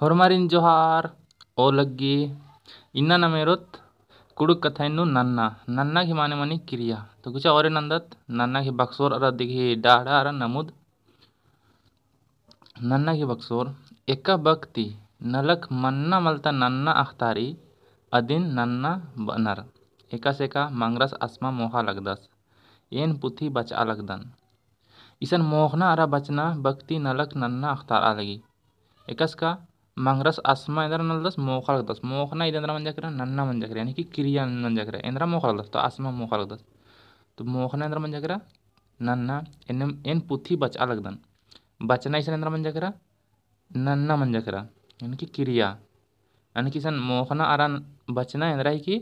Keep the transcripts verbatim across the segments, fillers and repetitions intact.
होरमारिन जोहार, ओ लग्गी, इन्ना नम एरोत कुँड़ुख़ कत्थन नू नन्ना, नन्ना गही माने मनी किरिया। तो गुचा ओरे नन्दत, नन्ना गही बक्सोर अरा अदी गही डाड़ा अरा नमुद। नन्ना गही बक्सोर, एका बक्ती नलख मन्ना मलता नन्ना अख़तारई, अदिन नन्ना बअनर। एकासे का मंगरस असमा मोख़ा लगदस, एन पुथी बचआ लगदन। इसन मोख़ना अरा बचना बक्ती नलख नन्ना अख़तारआ लगी। एकासे का मंगरस असमा एन्दरा नलदस, मोख़ा लगदस। मोख़ना ईद एन्दरा मंजा केरा, नन्ना मंजा केरा, यानी कि किरिया मंजा केरा। एन्दरा मोख़ा लगदस, तो असमा मोख़ा लगदस। तो मोख़ना एन्दरा मंजा केरा, नन्ना, एन, एन पुथी बचआ लगदन। बचना इसन एन्दरा मंजा केरा, नन्ना मंजा केरा, यानी कि किरिया। यानी कि इसन मोख़ना अरा बचना एन्दरा हिकी,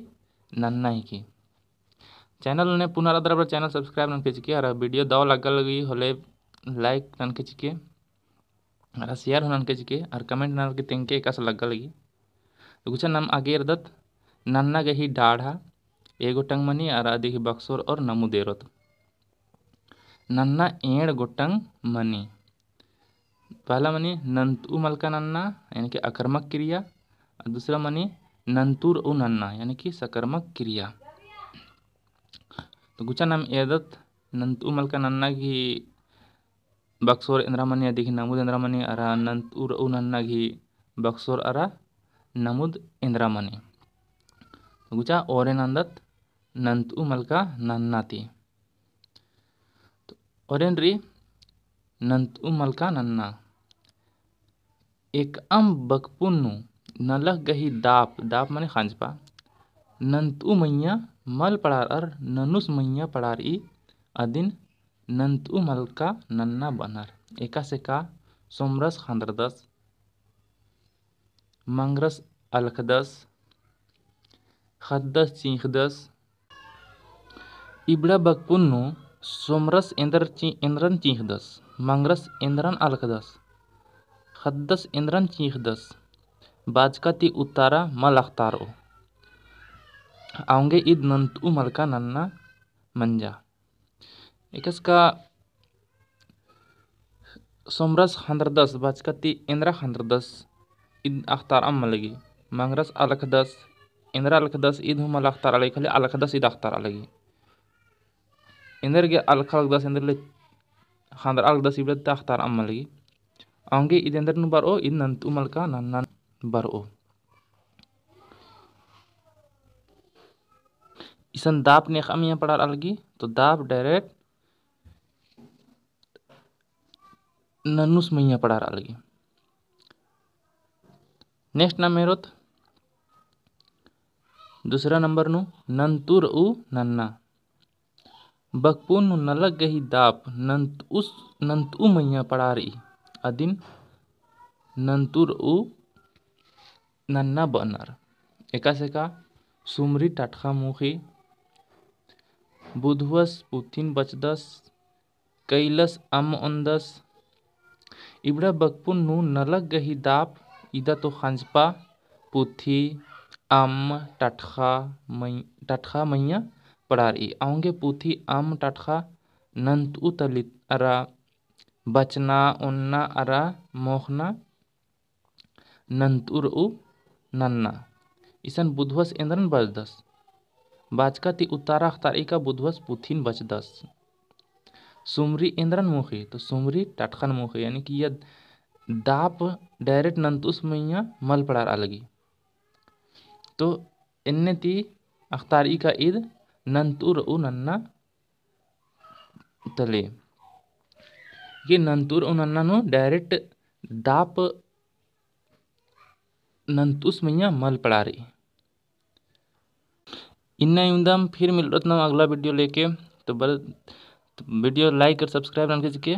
नन्ना हिकी। Channel नू पुना रअदर बरआ channel subscribe ननके चिके, अरा video दव लग्गा लगी होले like ननके चिके, अरा share हूँ ननके चिके, अरा comment ननके तेंगके एकासे लग्गा लगी। तो गुचा नम आगे एरदत, नन्ना गही डाड़ा एगोटंग मनी अरा अदी गही बक्सोर और नमुद एरोत। नन्ना एंड़ गोटंग मनी। पहला मनी नन्तऊ मलका नन्ना, यानी कि अकर्मक किरिया, और दूसरा मनी नन्तऊ रऊ नन्ना, यानी कि सकर्मक किरिया। तो गुचा नम एरदत नन्तऊ मलका नन्ना गही बक्सोर एन्दरा मनी, अदी गही नमुद एन्दरा मनी, अरा नन्तऊ रऊ नन्ना गही बक्सोर अरा नमुद एन्दरा मनी। तो गुचा ओरे नन्दत नन्तऊ मलका नन्ना ती। तो ओरेन रई नन्तऊ मलका नन्ना। एकअम बकपुन नू नलख गही दाप, दाप मने खंजपा, नन्तऊ मइय्याँ मल पड़ारअर ननुस मइय्याँ पड़ारई, अदिन नन्तऊ मलका नन्ना बअनर। एकासे का सोमरस खंदरदस, मंगरस अलखदस, ख़द्दस चींख़दस। इबड़ा बकपुन नू सोमरस एन्दर ची-, एन्दरन चींख़दस, मंगरस एन्दरन अलखदस, ख़द्दस एन्दरन चींख़दस, बाचका ती उत्तारा मल अख़तारओ। औंगे ईद नन्तऊ मलका नन्ना मंजा। एकासे का सोमरस खंदरदस, बाचका ती एन्दरा खंदरदस, ईद अख़तारआ मल लगी। मंगरस अलखदस, एन्दरा अलखदस, ईद हूँ मल अख़तारआ लगी, खाली अलखदस ईद अख़तारआ लगी। एन्देरगे अलखा लगदस, एन्देरले खंदरआ लगदस, इबड़ा ती अख़तारआ मल लगी। औंगे ईद एन्देर नू बरओ, ईद नन्तऊ मलका नन्ना बरओ। इसन दाप नेखअम मइय्याँ पड़ारआ लगी, तो दाप direct ननुस मइय्याँ पड़ारआ लगी। Next नम एरोत दूसरा नंबर नू नन्तऊ रऊ नन्ना। बकपुन नू नलख गही दाप नन्तउस, नन्तऊ मइय्याँ पड़ारई, अदिन नन्तऊ रऊ नन्ना बअनर। एकासे का सुमरी टटख़ा मुखी, बुधवस पुथिन बचदस, कइलस अम्म ओन्दस। इबड़ा बकपुन नू नलख गही दाप इदा तो खंजपा पुथी अम्म टटख़ा मइ-, टटख़ा मइय्याँ पड़ारई। औंगे पुथी अम्म टटख़ा नन्तऊ तली अरा बचना ओन्ना अरा मोख़ना नन्तऊ रऊ नन्ना। इसन बुधवस एन्दरन बचदस। बाचका ती उत्तारा अख़तारई का बुधवस पुथिन बचदस। सुमरी एन्दरन मुखी, तो सुमरी टटख़न मुखी, यानी कि इद दाप direct नन्तउस मइय्याँ मल पड़ारआ लगी। तो एन्ने ती अख़तारई का इद नन्तऊ रऊ नन्ना तली। कि नन्तऊ रऊ नन्ना नू direct दाप नन्तउस मइय्याँ मल पड़ारई। इन्ना इवंदम फिर मिलरओत नम अगला video लेके। तो बर-, तो video like और subscribe ननके चिके।